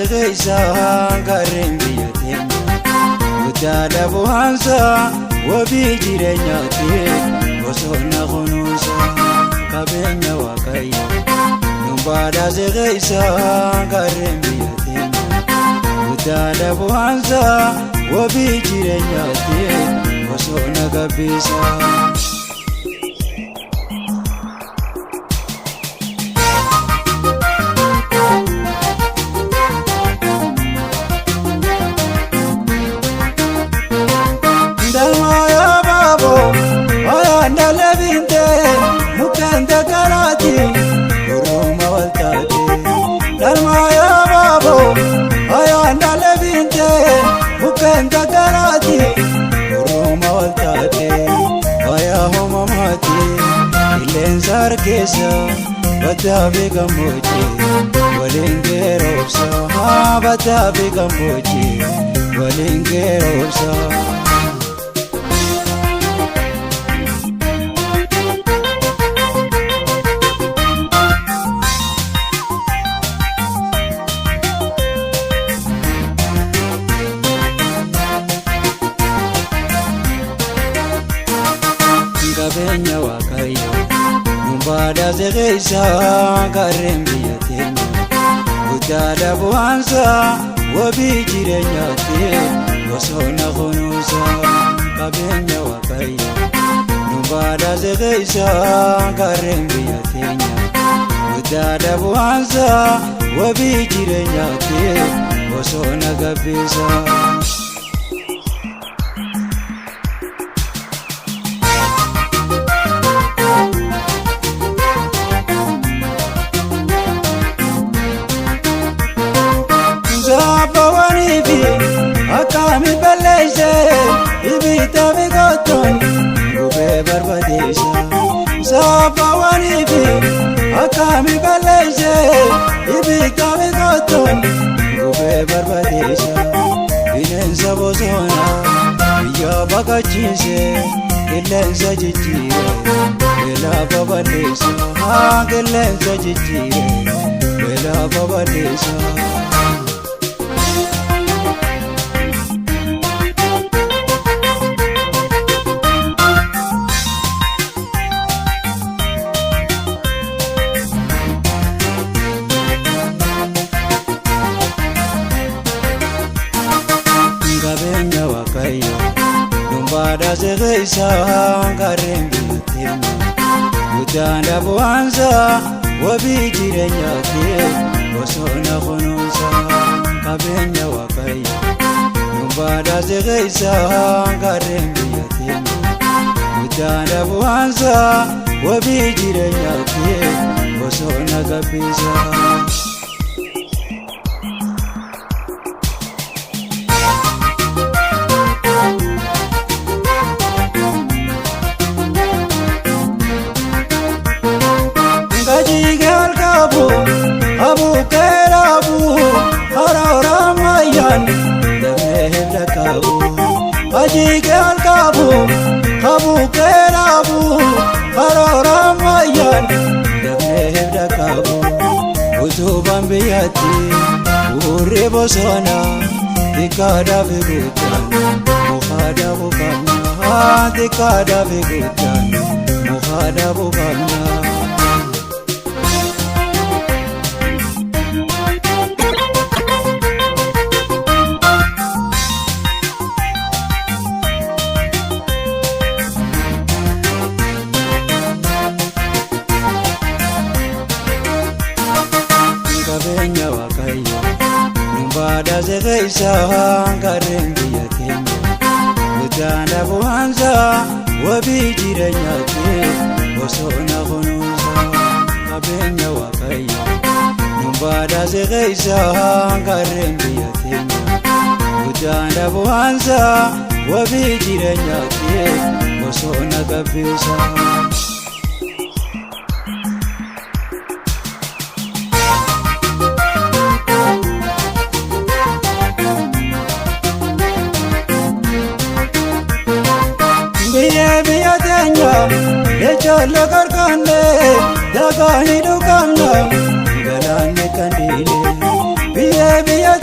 keessa gaarreen biyya teenya. Guddaadha bu'aansa wabii jireenyaati bosona kunuunsa qabeenya Waaqayyo. Badhaase keessa gaarreen biyya teenya. Guddaadha bu'aansa wabii jireenyaati bosona gabbisa. Ndalmaa baaboo ayaan binte mukkeen dagaraati guruma waltaate. Ndalmaa baaboo ayaan binte mukkeen dagaraati guruma waltaate. Fayaa uumamaati qilleensa harkeessa baddaa fi gammoojjii waliin geerobsa, baddaa fi gammoojjii waliin geerobsa. Qabeenya Waaqayyo nu badhaase keessa gaarreen biyya teenya. Guddaadha bu'aansa wabii jireenyaati bosona kunuunsa qabeenya Waaqayyo nu badhaase keessa gaarreen biyya teenya. Guddaadha bu'aansa wabii jireenyaati bosona gabbisa. Saaphaawwanii fi akkaami balleesse ibidda fi kottoon gubee barbadeessa. Saaphaawwanii fi akkaami balleesse ibidda fi kottoon gubee barbadeessa. Bineensa bosonaa biyya baqachiise, qilleensa jijjiire beelaa babal'eessa. Qilleensa jijjiire beelaa babal'eessa. Qabeenya Waaqayyo nu badhaase keessa gaarreen biyya teenya. Guddaadha bu'aansa wabii jireenyaati bosona kunuunsa qabeenya Waaqayyo nu badhaase keessa gaarreen biyya teenya. Guddaadha bu'aansa wabii jireenyaati bosona gabbisa. Gajiige alkaabu abukeeraabu harooramayaan damee hidda qaabu. Gajiige alkaabu abukeeraabu harooramayaan damee hidda qaabu. Utubaan biyyatti bu'uurri bosona xiqqaadhaa fi guddaan muka dhaabuu qabna. Xiqqaadhaa fi guddaan muka dhaabuu qabna. Qabeenya Waaqayyo nu badhaase keessa gaarreen biyya teenya. Guddaadha bu'aansa wabii jireenyaati bosona kunuunsa qabeenya Waaqayyo nu badhaase keessa gaarreen biyya teenya. Guddaadha bu'aansa wabii jireenyaati bosona gabbisa. Biyya biyya teenya lechoolle qarqaanne dagaa hidhuu qabna galaanni kandiile. Biyya biyya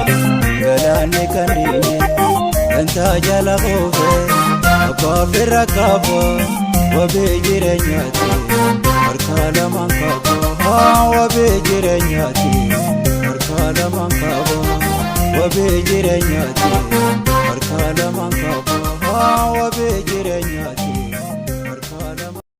Galaanni kan diine dantaa jala qoofe abbaa fira qaba wabii jireenyaati harka lamaan qaba wabii jireenyaati harka lamaan qaba wabii jireenyaati harka lamaan qaba wabii jireenyaati.